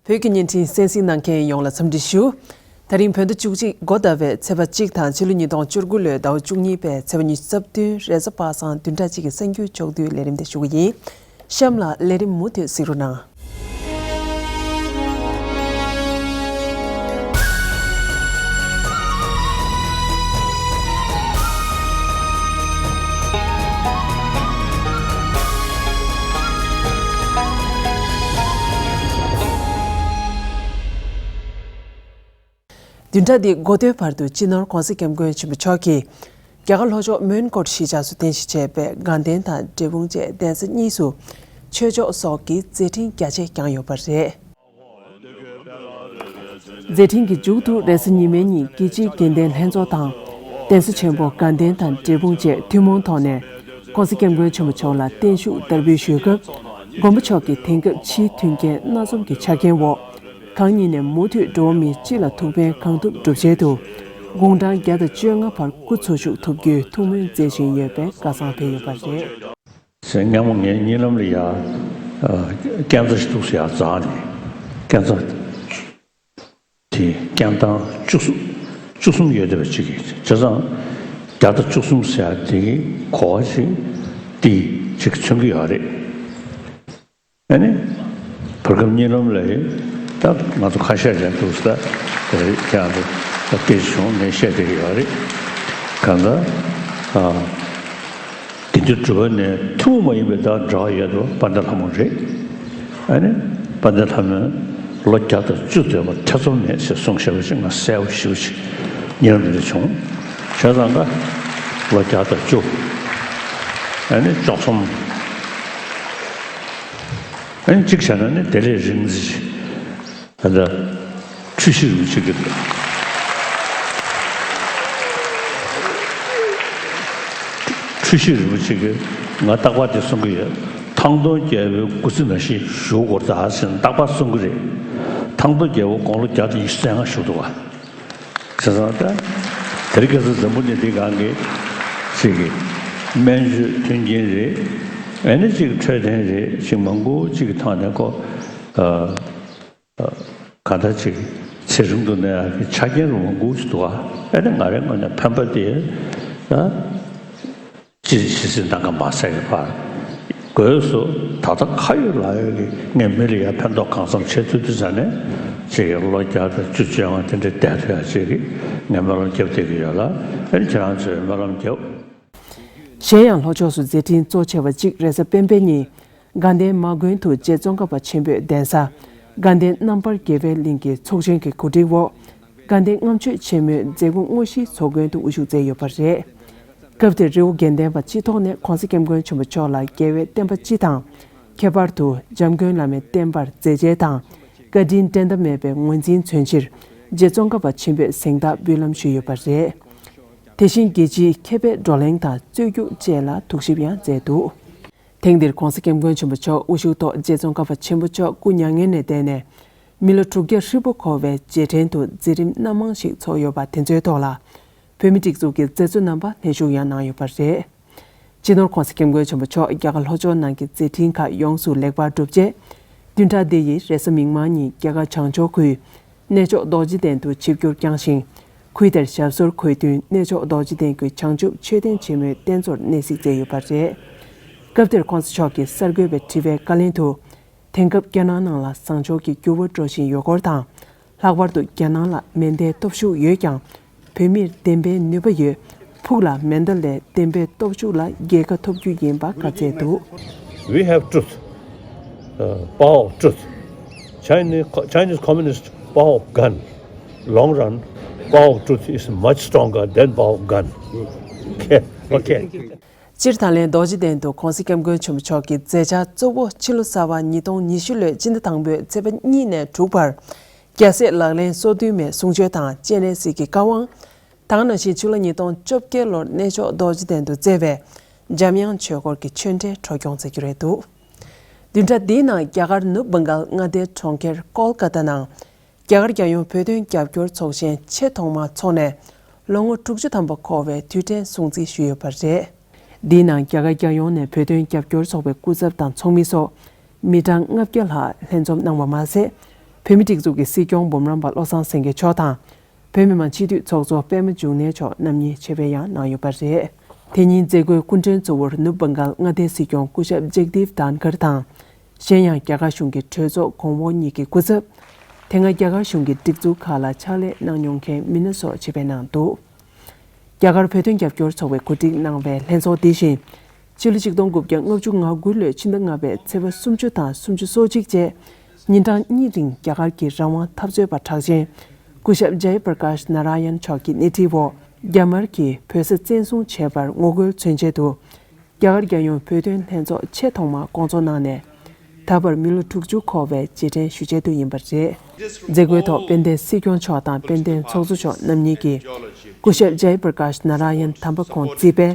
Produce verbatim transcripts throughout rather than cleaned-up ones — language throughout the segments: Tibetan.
བོད་ཀྱི་བརྙན་འཕྲིན་གསན་གཟིགས་གནང་མཁན་ཡོངས་ལ་འཚམས་འདྲི་ཞུ། ད་རིང་བོད་ཟླ་བཅུ་གཅིག་འགོ་ཟླ་བའི་ཚེས་པ་གཅིག་དང་ཕྱི་ལོ་ཉིས་སྟོང་བཅུ་དགུ་ལོའི་ཟླ་བ་བཅུ་གཉིས་པའི་ཚེས་པ་ཉི་ཤུ་རྩ་བདུན་རེས་གཟའ་པ་སངས་བདུན་ཕྲག་གཅིག་གི་གསར་འགྱུར་ཕྱོགས་བསྡུས་ལས་རིམ་དེ་ཞུ་གི་ཡིན། གཤམ་ལ་ལས་རིམ་མུ་མཐུད་གཟིགས་རོགས་གནང་། བདུན་ཕྲག་འདིའི་འགོ་སྟོད་བར་དུ་སྤྱི་ནོར་༧གོང་ས་༧སྐྱབས་མགོན་ཆེན་པོ་མཆོག་གིས། རྒྱ་གར་ལྷོ་ཕྱོགས་མོན་གྷོ་གཞིས་ཆགས་སུ་རྟེན་གཞི་བྱས་པའི་དགའ་ལྡན་དང་འབྲས་སྤུངས་བཅས་གདན་ས་གཉིས་སུ་ཆོས་ཕྱོགས་སོགས་ཀྱི་མཛད་འཕྲིན་རྒྱ་ཆེ་བསྐྱངས་ཡོད་པ་རེད། མཛད་འཕྲིན་གྱི་མཇུག་ཏུ་རེས་གཟའ་ཉི་མའི་ཉིན་རྒྱལ་སྤྱིའི་དགེ་ལྡན་ལྷན་ཚོགས་དང་། གདན་ས་ཆེན་པོ་དགའ་ལྡན་དང་འབྲས་སྤུངས་བཅས་ཐུན་མོང་ཐོག་ནས་༧གོང་ས་༧སྐྱབས་མགོན་ཆེན་པོ་མཆོག་ལ་བརྟན་བཞུགས་དར་འབུལ་ཞུས་སྐབས། མགོན་པོ་མཆོག་གིས་དེང་སྐབས་ཕྱིའི་མཐུན་རྐྱེན་སྣ་འཛོམས་ཀྱི་ཆ་རྐྱེན་འོག་གང་ཉིད་ནས་མུ་མཐུད་འགྲོ་བ་མི་སྤྱི་ལ་ཐུགས་ཕན་གང་ཐུབ་བསྒྲུབ་ཆེད་དུ། དགུང་གྲངས་བརྒྱ་དང་བཅོ་ལྔ་བར་སྐུ་འཚོ་བཞུགས་ཐུབ་རྒྱུའི་ཐུགས་སྨོན་མཛད་བཞིན་ཡོད་པའི་བཀའ་བཟང་ཕེབས་ཡོད་པ་རེད། ཟེར། སྔ་མོ་ངའི་གཉིད་ལམ་ལ་ཡ། ཨ། རྐྱེན་རྩ་ཞིག་འདུག་ཟེར་ཡ་རྩ་ནས་རྐྱེན་རྩ་དེ་རྐྱེན་ཐང་བཅུ་གསུམ་བཅུ་གསུམ་ཡོད་བསྡད་པ་ཅིག་གིས། བྱས་ཙང་བརྒྱ་དང་བཅུ་གསུམ་ཟེར་ཡ་དེ་གི་གོ་བ་ཞིག་དེ་ཅིག་མཚོན་གྱི་ཡོད་རེད། ཨ་ནི། བར་སྐབས་གཉིད་ལམ་ལ་ཡིན། ད་ང་ཚོ་ཁ་ཤས་ཀྱང་འདུག་ཟེར། ད་རེད། ཁྱེད་རང་ཚོ་ད་སྐད་ཆ་བྱུང་ངས་བཤད་བསྡད་ཀྱི་ཡོད་རེད། གང་ལྟར། ཨ། དགེ་འདུན་གྲུབ་པ་ནས་ཐུན་མོང་མ་ཡིན་པའི་ད་འབྲེལ་བ་ཡོད་པ་དཔལ་ལྡན་ལྷ་མོ་རེད། ཨ་ནི། དཔལ་ལྡན་ལྷ་མོས་ལོ་བརྒྱ་དང་བཅུ་འདས་པ་ཐེ་ཚོམ་མེད་ཅེས་གསུངས་བཞག་པ་ཅིག་ང་གསལ་པོ་ཞེ་པོ་ཅིག་གཉིད་ལམ་འདི་ལ་བྱུང་། བྱས་ཙང་ཀ་ལོ་བརྒྱ་དང་བཅུ། ཨ་ནི་བཅུ་གསུམ། ཨ་ནི་གཅིག་བྱས་ན་ནི་དེ་ལས་རིང་ཙམ་ཞིག་ད་ལྟ་འཁྲུལ་ཞིག་རིན་པོ་ཆེ་གི། འཁྲུལ་ཞིག་རིན་པོ་ཆེ་གིས་ང་རྟག་པར་དེ་གསུང་གི་ཡོད། ཐང་སྟོང་རྒྱལ་པོའི་སྐུ་ཚེ་ནང་བཞིན་བཞུགས་དགོས་རེད་ད་ཟེར་ནས་རྟག་པར་གསུང་གི་རེད། ཐང་སྟོང་རྒྱལ་པོ་དགུང་ལོ་བརྒྱ་དང་ཉི་ཤུ་རྩ་ལྔ་བཞུགས་འདུག་ག། བྱས་ཙང་ད་དེ་རིང་ཁ་སང་འཛམ་བུ་གླིང་འདི་སྒང་གི་ཅིག་གི་སྨན་བཅོས་མཐུན་རྐྱེན་རེད། ཨ་ནི་ཅིག་འཕྲོད་བསྟེན་རེད། ཅིག་མང་པོ་ཅིག་གི་ཐོག་ནས་ཁོ། ཨ། གང་ལྟར་ཅིག་ཚེ་རིང་དུ་གནས་ཡག་གི་ཆ་རྐྱེན་རུ་མང་པོ་ཞིག་འདུག་ག། ཨ་ནི་ང་རའི་ངོས་ནས་ཕན་པ་དེ་ད་ཅི་ཞིག་སྲིད་ནམ་མཁའ་མ་ཟད་ཀྱི་བར་སྒོས་སུ་ད་ལྟ་ཁ་ཡོད་ལག་ཡོད་ཀྱི་ངས་མི་ལ་ཡ་ཕན་ཐོགས་གང་འཚམ་བྱེད་ཐུབ་དུས་ཙ་ནས་ཅིག་ལོ་བརྒྱ་དང་བཅུ་བཅོ་ལྔ་དེ་འདྲ་བསྡད་ཐུབ་ཡག་ཅིག་གི་ངས་སྨོན་ལམ་རྒྱབ་བསྡད་ཀྱི་ཡོད་ལ། ཨ་ནི་ཁྱེད་རང་ཚོས་སྨོན་ལམ་རྒྱབ། གཞན་ཡང་ལྷོ་ཕྱོགས་སུ་མཛད་འཕྲིན་གཙོ་ཆེ་བ་གཅིག་རེས་གཟའ་སྤེན་པའི་ཉིན། དགའ་ལྡན་མ་དགོན་དུ་རྗེ་ཙོང་ཁ་པ་ཆེན་པོའི་གདན་ས། དགའ་ལྡན་རྣམ་པར་རྒྱལ་བའི་གླིང་གི་ཚོགས་ཆེན་གྱི་གོ་སྒྲིག་འོག་དགའ་ལྡན་ལྔ་མཆོད་ཆེན་མོའི་མཛད་སྒོ་དངོས་གཞིའི་ཚོགས་མགོན་དུ་དབུ་བཞུགས་མཛད་ཡོད་པ་རེད། སྐབས་དེར་རི་བོ་དགེ་ལྡན་པ་སྤྱི་ཐོག་ནས་གོང་ས་སྐྱབས་མགོན་ཆེན་པོ་མཆོག་ལ་རྒྱལ་བའི་བསྟན་པ་སྤྱི་དང་། ཁྱད་པར་དུ་འཇམ་མགོན་བླ་མའི་བསྟན་པར་མཛད་རྗེས་དང་། བཀའ་དྲིན་འགྲན་ཟླ་མེད་པའི་ངོས་འཛིན་མཚོན་ཕྱིར། རྗེ་ཙོང་ཁ་པ་ཆེན་པོས་གཟེངས་རྟགས་འབུལ་ལམ་ཞུས་ཡོད་པ་རེད། དེ་བཞིན་རྒྱལ་སྤྱིའི་མཁས་པའི་བགྲོ་གླེང་དང་རྩོད་རྒྱུགས་བཅས་ལ་ཐུགས་ཞིབ་ཡང་མཛད་འདུག། ཐེངས་འདིར་གོང་ས་སྐྱབས་མགོན་ཆེན་པོ་མཆོག་དབུ་བཞུགས་ཐོག་རྗེ་ཙོང་ཁ་པ་ཆེན་པོ་མཆོག་སྐུ་མྱ་ངན་ནས་འདས་ནས་མི་ལོ་དྲུག་བརྒྱ་ཧྲིལ་པོ་འཁོར་བའི་རྗེས་དྲན་དུ་མཛད་རིམ་སྣ་མང་ཞིག་ཚོགས་ཡོད་པ་དེ་ཚོའི་ཐོག་ལ། བོད་མི་སྒྲིག་འཛུགས་ཀྱི་མཛད་གཙོ་རྣམ་པ་ལྷན་ཞུགས་ཡང་གནང་ཡོད་པ་རེད། སྤྱི་ནོར་གོང་ས་སྐྱབས་མགོན་ཆེན་པོ་མཆོག་རྒྱ་གར་ལྷོ་ཕྱོགས་ནང་གི་མཛད་འཕྲིན་ཁག་ཡོངས་སུ་ལེགས་པར་གྲུབ་རྗེས། བདུན་ཕྲག་འདི་ཡི་རེས་གཟའ་མིག་དམར་ཉིན་རྒྱ་གར་བྱང་ཕྱོགས་ཁུལ་གནས་མཆོག་རྡོ་རྗེ་གདན་དུ་ཆིབས་བསྒྱུར་བསྐྱངས་ཤིང་། ཁུལ་དེར་ཞབས་སོར་འཁོད་དུས་གནས་མཆོག་རྡོ་རྗེ་གདན་གྱི་བྱང་ཆུབ་མཆོད་རྟེན་ཆེན་མོའི་རྟེན་གཙོར་གནས་གཟིགས་མཛད་ཡོད་པ་རེད། སྐབས་དེར་གོང་ས་མཆོག་གིས་གསར་འགོད་པའི་དྲི་བའི་བཀའ་ལན་དུ། དེང་སྐབས་རྒྱ་ནག་ནང་ལ་བཟང་ཕྱོགས་ཀྱི་འགྱུར་བ་འགྲོ་བཞིན་ཡོད་སྐོར་དང་། ལྷག་པར་དུ་རྒྱ་ནང་ལ་མེ་མདའི་སྟོབས་ཤུགས་ཡོད་ཀྱང་། བོད་མིར་བདེན་པའི་ནུས་པ་ཡོད། ཕུགས་ལ་མེ་མདའ་ལས་བདེན་པའི་སྟོབས་ཤུགས་ལ་རྒྱལ་ཁ་ཐོབ་རྒྱུ་ཡིན་པ་བཀའ་སྩལ་འདུག། We have truth, uh, power of truth. Chinese, Chinese communist power of gun. Long run, power of truth is much stronger than power of gun. Okay, okay. སྤྱིར་ད་ལན་རྡོ་རྗེ་གདན་དུ་གོང་ས་སྐྱབས་མགོན་ཆེན་པོ་མཆོག་གི་མཛད་འཆར་གཙོ་བོ་ཕྱི་ལོ་གསར་པ་ཉིས་སྟོང་ཉི་ཤུ་ལོའི་སྤྱི་ཟླ་དང་པོའི་ཚེས་པ་གཉིས་ནས་དྲུག་བར། རྒྱལ་སྲས་ལག་ལེན་སོ་བདུན་མའི་གསུང་ཆོས་དང་སྤྱན་རས་གཟིགས་ཀྱི་བཀའ་དབང་། ད་ག་ནང་བཞིན་ཕྱི་ལོ་ཉིས་སྟོང་བཅོ་བརྒྱད་ལོར་གནས་མཆོག་རྡོ་རྗེ་གདན་དུ་བསྩལ་བའི་འཇམ་དབྱངས་ཆོས་འཁོར་གྱི་ཆོས་འབྲེལ་འཕྲོ་སྐྱོང་མཛད་རྒྱུ་རེད་འདུག། བདུན་ཕྲག་འདིའི་ནང་རྒྱ་གར་ནུབ་བྷང་གཱལ་མངའ་སྡེའི་གྲོང་ཁྱེར་ཀོལ་ཀ་ཏ་ནང་། རྒྱ་གར་རྒྱལ་ཡོངས་བོད་དོན་རྒྱབ་སྐྱོར་ཚོགས་ཆེན་ཆེས་ཐོག་མ་འཚོགས་ནས་ལོ་ངོ་དྲུག་ཅུ་ཐམ་པ་འཁོར་བའི་དུས་དྲན་སྲུང་བརྩི་ཞུས་ཡོད་པ་རེད། འདིའི་ནང་རྒྱ་གར་རྒྱལ་ཡོངས་ནས་བོད་དོན་རྒྱབ་སྐྱོར་ཚོགས་པའི་སྐུ་ཚབ་དང་ཚོགས་མི་སོགས་མི་གྲངས་ལྔ་བརྒྱ་ལྷག་ལྷན་འཛོམས་གནང་བ་མ་ཟད། བོད་མིའི་སྒྲིག་འཛུགས་ཀྱི་སྲིད་སྐྱོང་འབུམ་རམས་པ་བློ་བཟང་སེང་གེ་མཆོག་དང་། བོད་མི་མང་སྤྱི་འཐུས་ཚོགས་གཙོ་པད་མ་འབྱུང་གནས་མཆོག་རྣམ་གཉིས་ཆེད་ཕེབས་ཡང་གནང་ཡོད་པ་རེད། དེ་ཉིན་མཛད་སྒོའི་སྐུ་མགྲོན་གཙོ་བོར་ནུབ་བྷང་གཱལ་མངའ་སྡེའི་སྲིད་སྐྱོང་སྐུ་ཞབས་ཇག་དིབ་དྷན་ཁར་དང་། གཞན་ཡང་རྒྱ་གར་གཞུང་གི་གྲོས་ཚོགས་གོང་འོག་གཉིས་ཀྱི་སྐུ་ཚབ། དེ་སྔ་རྒྱ་གར་གཞུང་གི་སྒྲིག་འཛུགས་ཁག་ལ་ཕྱག་ལས་གནང་མྱོང་མཁན་མི་སྣ་སོགས་ཆེད་ཕེབས་གནང་འདུག་རྒྱ་གར་བོད་དོན་རྒྱབ་སྐྱོར་ཚོགས་པས་གོ་སྒྲིག་གནང་བའི་ལྷན་ཚོགས་འདི་བཞིན། ཕྱི་ལོ་ཆིག་སྟོང་དགུ་བརྒྱ་ལྔ་བཅུ་ང་དགུ་ལོའི་ཕྱི་ཟླ་ལྔ་པའི་ཚེས་པ་སུམ་ཅུ་དང་སུམ་ཅུ་སོ་གཅིག་བཅས་ཉིན་གྲངས་གཉིས་རིང་རྒྱ་གར་གྱི་རང་དབང་འཐབ་རྩོད་པ་གྲགས་ཅན་སྐུ་ཞབས་ཇའི་པར་ཀཱཤ་ནཱ་ར་ཡན་མཆོག་གི་སྣེ་ཁྲིད་འོག་རྒྱ་དམར་གྱིས་བོད་ས་བཙན་བཟུང་བྱས་པར་ངོ་རྒོལ་མཚོན་ཆེད་དུ། རྒྱ་གར་རྒྱལ་ཡོངས་བོད་དོན་ལྷན་ཚོགས་ཆེས་ཐོག་མར་བསྐོང་ཚོགས་གནང་ནས། ད་བར་མི་ལོ་དྲུག་ཅུ་འཁོར་བའི་རྗེས་དྲན་ཞུ་ཆེད་དུ་ཡིན་པ་རེད། མཛད་སྒོའི་ཐོག་དཔལ་ལྡན་སྲིད་སྐྱོང་མཆོག་དང་དཔལ་ལྡན་ཚོགས་གཙོ་མཆོག་རྣམ་གཉིས་ཀྱིས་སྐུ་ཞབས་ཇའི་པར་ཀཱཤ་ནཱ་ར་ཡན་དམ་པ་ཁོང་གཙོས་པའི་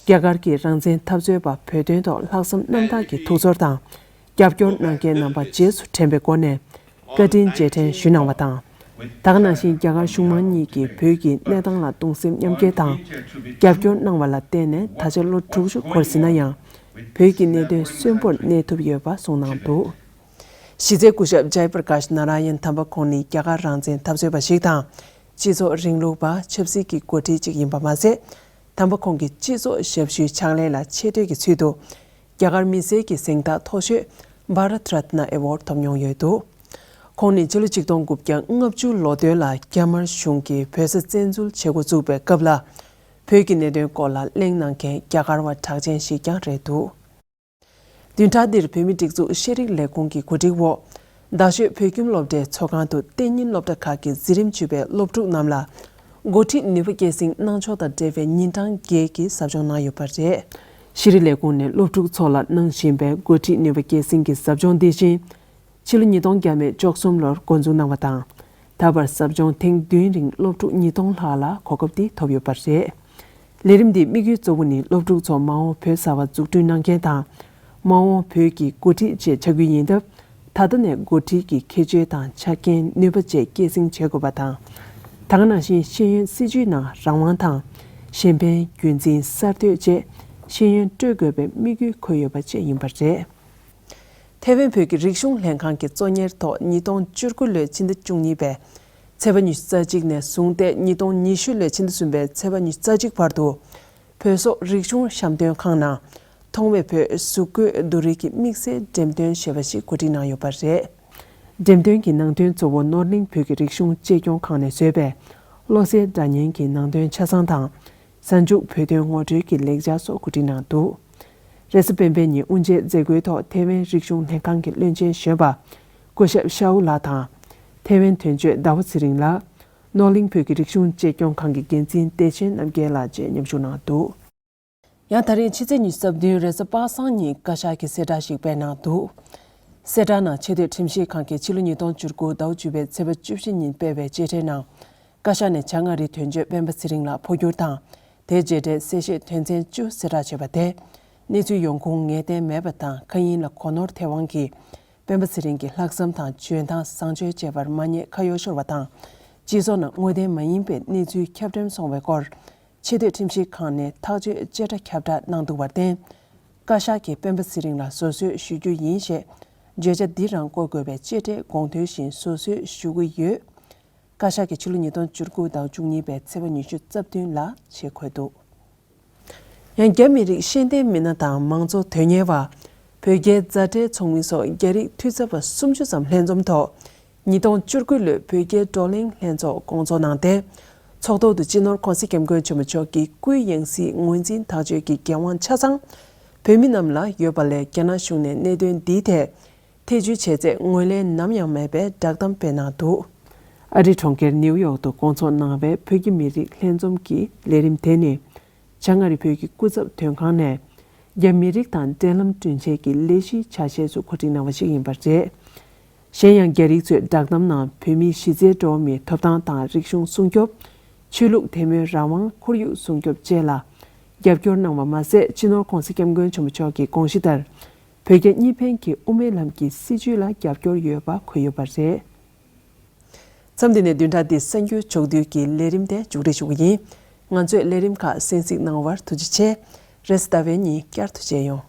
རྒྱ་གར་གྱི་རང་བཙན་འཐབ་རྩོད་པ་བོད་དོན་ཐོག་ལྷག་བསམ་རྣམ་དག་གི་ཐུགས་ཚོར་དང་རྒྱབ་སྐྱོར་གནང་མཁན་རྣམ་པ་རྗེས་སུ་དྲན་པའི་སྒོ་ནས། བཀའ་དྲིན་རྗེས་དྲན་ཞུ་གནང་བ་དང་། ད་ག་ནང་བཞིན་རྒྱ་གར་གཞུང་མང་གཉིས་ཀྱིས་བོད་ཀྱི་གནས་སྟངས་ལ་གདུང་སེམས་མཉམ་སྐྱེད་དང་། རྒྱབ་སྐྱོར་གནང་བ་ལ་བརྟེན་ནས་ད་ཆ་ལོ་དྲུག་ཅུ་འཁོར་ཟིན་ན་ཡང་། བོད་ཀྱི་གནད་དོན་གསོན་པོར་གནས་ཐུབ་ཡོད་པ་གསུངས་གནང་འདུག་གཞི་རྩའི་སྐུ་ཞབས་ཇའི་པར་ཀཱཤ་ནཱ་ར་ཡན་དམ་པ་ཁོང་ནི་རྒྱ་གར་རང་བཙན་འཐབ་རྩོད་པ་ཞིག་དང་། སྤྱི་ཚོགས་རིང་ལུགས་པ་ཆབ་སྲིད་ཀྱི་འགོ་ཁྲིད་ཅིག་ཡིན་པ་མ་ཟད། དམ་པ་ཁོང་གི་སྤྱི་ཚོགས་ཞབས་ཞུའི་ཕྱག་ལས་ལ་ཆེ་བསྟོད་ཀྱི་ཚུལ་དུ། རྒྱ་གར་མི་སེར་གྱི་གཟེངས་རྟགས་མཐོ་ཤོས་Bharat Ratna Award་ཐོབ་མྱོང་ཡོད་འདུག་ཁོང་ནི་ཕྱི་ལོ་ཆིག་སྟོང་དགུ་བརྒྱ་ལྔ་བཅུ་ལོ་སྟོད་ལ་རྒྱ་དམར་གཞུང་གིས་བོད་ས་བཙན་འཛུལ་བྱེད་འགོ་བཙུགས་པའི་སྐབས་ལ། བོད་ཀྱི་གནད་དོན་སྐོར་ལ་གླེང་གནང་མཁན་རྒྱ་གར་བ་གྲགས་ཅན་ཞིག་ཀྱང་རེད་འདུག་བདུན་ཕྲག་འདིར་བོད་མིའི་སྒྲིག་འཛུགས་ཤེས་རིག་ལས་ཁུངས་ཀྱི་གོ་སྒྲིག་འོག་རྡ་ཤོད་བོད་ཁྱིམ་སློབ་གྲྭའི་ཚོགས་ཁང་དུ་གཏན་ཉིན་སློབ་གྲྭ་ཁག་གི་འཛིན་རིམ་བཅུ་པའི་སློབ་ཕྲུག་རྣམས་ལ། འགོ་ཁྲིད་ནུས་པ་སྐྱེད་སྲིང་གནང་ཕྱོགས་དང་འབྲེལ་བའི་ཉིན་གྲངས་བརྒྱད་ཀྱི་ཟབ་སྦྱོང་གནང་ཡོད་པ་རེད། ཤེས་རིག་ལས་ཁུངས་ནས་སློབ་ཕྲུག་ཚོ་ལ་གནང་བཞིན་པའི་འགོ་ཁྲིད་ནུས་པ་སྐྱེད་སྲིང་གི་ཟབ་སྦྱོང་འདི་བཞིན། ཕྱི་ལོ་ཉིས་སྟོང་བརྒྱ་མེད་བཅུ་གསུམ་ལོར་འགོ་འཛུགས་གནང་བ་དང་། ད་བར་ཟབ་སྦྱོང་ཐེངས་བདུན་རིང་སློབ་ཕྲུག་ཉིས་སྟོང་ལྷག་ལ་གོ་སྐབས་འདི་ཐོབ་ཡོད་པ་རེད། ལས་རིམ་འདིའི་དམིགས་ཡུལ་གཙོ་བོ་ནི་སློབ་ཕྲུག་ཚོ་མ་འོངས་བོད་གསར་པ་འཛུགས་སྐྲུན་གནང་མཁན་དང་། མ་འོངས་བོད་ཀྱི་འགོ་ཁྲིད་བཅས་ཆགས་རྒྱུ་ཡིན་སྟབས། ད་ལྟ་ནས་འགོ་ཁྲིད་ཀྱི་ཁྱད་ཆོས་དང་ཆ་རྐྱེན་ནུས་པ་བཅས་སྐྱེད་སྲིང་བྱེད་དགོས་པ་དང་། ད་ག་ནང་བཞིན་ཤེས་ཡོན་སྲིད་བྱུས་ནང་རང་དབང་དང་། གཞན་ཕན་རྒྱུན་འཛིན་གསར་གཏོད་བཅས་ཤེས་ཡོན་སྤྲོད་དགོས་པའི་དམིགས་ཡུལ་འཁོད་ཡོད་པ་བཅས་ཡིན་པ་རེད། ཐའེ་ཝན་བོད་ཀྱི་རིག་གཞུང་ལྷན་ཁང་གི་གཙོ་གཉེར་ཐོག་ཉིས་སྟོང་བཅུ་དགུ་ལོའི་ཕྱི་ཟླ་བཅུ་གཉིས་པའི་ཚེས་པ་ཉི་ཤུ་རྩ་གཅིག་ནས་བཟུང་སྟེ་ཉིས་སྟོང་ཉི་ཤུ་ལོའི་ཕྱི་ཟླ་གསུམ་པའི་ཚེས་པ་ཉི་ཤུ་རྩ་གཅིག་བར་དུ། བོད་སོག་རིག་གཞུང་བཤམས་སྟོན་ཁང་ནང་། ཐོག་མའི་བོད་གཟུགས་བཀོད་རྡོ་རིལ་གྱི་དམིགས་བསལ་འགྲེམས་སྟོན་ཞེས་པ་ཞིག་གོ་སྒྲིག་གནང་ཡོད་པ་རེད། འགྲེམས་སྟོན་གྱི་ནང་དོན་གཙོ་བོ་ནོར་གླིང་བོད་ཀྱི་རིག་གཞུང་གཅེས་སྐྱོང་ཁང་ནས་བཟོས་པའི་བློ་གསལ་སྒྲ་སྙན་གྱི་ནང་དོན་ཆ་ཚང་དང་། གཟའ་མཇུག་བོད་དོན་ངོ་སྤྲོད་ཀྱི་ལེགས་སྦྱར་སོགས་གོ་སྒྲིག་གནང་འདུག་རེས་གཟའ་སྤེན་པའི་ཉིན་དབུ་འབྱེད་མཛད་སྒོའི་ཐོག་ཐའེ་ཝན་རིག་གཞུང་ལྷན་ཁང་གི་བློན་ཆེན་གཞོན་པ་སྐུ་ཞབས་ཤའུ་ལགས་དང་། ཐའེ་ཝན་དོན་གཅོད་ཟླ་བ་ཚེ་རིང་ལགས། ནོར་གླིང་བོད་ཀྱི་རིག་གཞུང་གཅེས་སྐྱོང་ཁང་གི་འགན་འཛིན་བདེ་ཆེན་རྣམ་རྒྱལ་ལགས་བཅས་མཉམ་ཞུགས་གནང་འདུག་ཡང་ད་རེས་ཕྱི་ཚེས་ཉི་ཤུ་རྩ་བདུན་རེས་གཟའ་པ་སངས་ཉིན་བཀའ་ཤག་གིས་གསལ་བསྒྲགས་ཤིག་སྤེལ་གནང་འདུག་གསལ་བསྒྲགས་ནང་ཆེས་མཐོའི་ཁྲིམས་ཞིབ་ཁང་གིས་ཕྱི་ལོ་ཉིས་སྟོང་བཅུ་དགུ་ཟླ་བ་བཅུ་པའི་ཚེས་པ་བཅུ་བཞི་ཉིན་སྤེལ་བའི་བཅད་ཁྲའི་ནང་། བཀའ་ཤག་ནས་བྱང་ཨ་རིའི་དོན་གཅོད་སྤེན་པ་ཚེ་རིང་ལ་འཕོ་འགྱུར་དང་། དེའི་རྗེས་འབྲེལ་གསལ་བཤད་དོན་ཚན་བཅུ་གསལ་བསྒྲགས་བྱས་པ་དེས། གནས་ཚུལ་ཡོང་ཁུངས་ངེས་གཏན་མེད་པ་དང་མཁའ་དབྱིངས་ལ་གོ་ནོར་ཐེབས་དབང་གིས། སྤེན་པ་ཚེ་རིང་གི་ལྷག་བསམ་དང་འཇོན་ཐང་བཟང་སྤྱོད་བཅས་པར་མ་ཉེས་ཁ་ཡོག་ཤོར་བ་དང་། སྤྱི་ཚོགས་ནང་དངོས་བདེན་མ་ཡིན་པའི་གནས་ཚུལ་ཁྱབ་བསྒྲགས་སོང་བའི་སྐོར། ཆེས་མཐོའི་ཁྲིམས་ཞིབ་ཁང་ནས་ཐག་གཅོད་བཅད་ཁྲ་ཁྱབ་བསྒྲགས་གནང་འདུག་པར་བརྟེན། བཀའ་ཤག་གིས་སྤེན་པ་ཚེ་རིང་ལ་བཟོད་གསོལ་ཞུ་རྒྱུ་ཡིན་ཞེས། བརྗོད་བྱ་འདི་རང་བཀོད་དགོས་པའི་བཅད་ཁྲའི་དགོངས་དོན་བཞིན་བཟོད་གསོལ་ཞུ་གི་ཡོད། བཀའ་ཤག་གིས་ཕྱི་ལོ་ཉིས་སྟོང་བཅུ་དགུ་ཟླ་བ་བཅུ་གཉིས་པའི་ཚེས་པ་ཉི་ཤུ་རྩ་བདུན་ལ་ཞེས་འཁོད་འདུག་ཡང་རྒྱ་མི་རིགས་ཤེས་ལྡན་མི་སྣ་དང་མང་གཙོ་དོན་གཉེར་བ། བོད་རྒྱའི་མཛའ་འབྲེལ་ཚོགས་མི་སོགས་རྒྱ་རིགས་འཐུས་ཚབ་པ་སུམ་ཅུ་ཙམ་ལྷན་འཛོམས་ཐོག་ཉིས་སྟོང་བཅུ་དགུ་ལོའི་བོད་རྒྱའི་བགྲོ་གླེང་ལྷན་ཚོགས་བསྐོང་ཚོགས་གནང་སྟེ། ཚོགས་ཐོག་ཏུ་སྤྱི་ནོར་༸གོང་ས་༸སྐྱབས་མགོན་ཆེན་པོ་མཆོག་གི་སྐུའི་ཡང་སྲིད་ངོས་འཛིན་ཐག་གཅོད་ཀྱི་འགན་དབང་ཆ་ཚང་བོད་མི་རྣམས་ལ་ཡོད་པ་ལས། རྒྱ་ནག་གཞུང་ནས་གནད་དོན་འདིའི་ཐད་ཐེ་བྱུས་བྱས་ཚད་ངོས་ལེན་ནམ་ཡང་མེད་པའི་བསྒྲགས་གཏམ་སྤེལ་གནང་འདུག་ཨ་རིའི་གྲོང་ཁྱེར་ནིའུ་ཡོག་ཏུ་བསྐོང་ཚོགས་གནང་བའི་བོད་ཀྱི་མི་རིགས་ལྷན་འཛོམས་ཀྱི་ལས་རིམ་དེ་ནི། བྱང་ཨ་རི་བོད་ཀྱི་སྐུ་ཚབ་དོན་ཁང་ནས་རྒྱ་མི་རིགས་དང་འབྲེལ་ལམ་བསྐྲུན་ཆེད་ཀྱི་ལས་གཞིའི་ཆ་ཤས་སུ་གོ་སྒྲིག་གནང་བ་ཞིག་ཡིན་པ་རེད། གཞན་ཡང་རྒྱ་རིགས་ཚོས་བསྒྲགས་གཏམ་ནང་བོད་མིའི་གཞི་རྩའི་འགྲོ་བ་མིའི་ཐོབ་ཐང་དང་རིག་གཞུང་སྲུང་སྐྱོབ། ཆོས་ལུགས་དད་མོས་རང་དབང་ཁོར་ཡུག་སྲུང་སྐྱོབ་བཅས་ལ་རྒྱབ་སྐྱོར་གནང་བ་མ་ཟད། སྤྱི་ནོར་༸གོང་ས་༸སྐྱབས་མགོན་ཆེན་པོ་མཆོག་གི་དགོངས་གཞི་ལྟར། བོད་རྒྱ་གཉིས་ཕན་གྱི་དབུ་མའི་ལམ་གྱི་སྲིད་བྱུས་ལ་རྒྱབ་སྐྱོར་ཡོད་པ་འཁོད་ཡོད་པ་རེད། མཚམས་འདི་ནས་བདུན་ཕྲག་འདིའི་གསར་འགྱུར་ཕྱོགས་བསྡུས་ཀྱི་ལས་རིམ་དེ་མཇུག་སྒྲིལ་ཞུ་གི་ཡིན། ང་ཚོའི་ལས་རིམ་ཁག་གསན་གཟིགས་གནང་བར་ཐུགས་རྗེ་ཆེ། རེས་གཟའ་ཟླ་བའི་ཉིན་བསྐྱར་དུ་མཇལ་ཡོང་།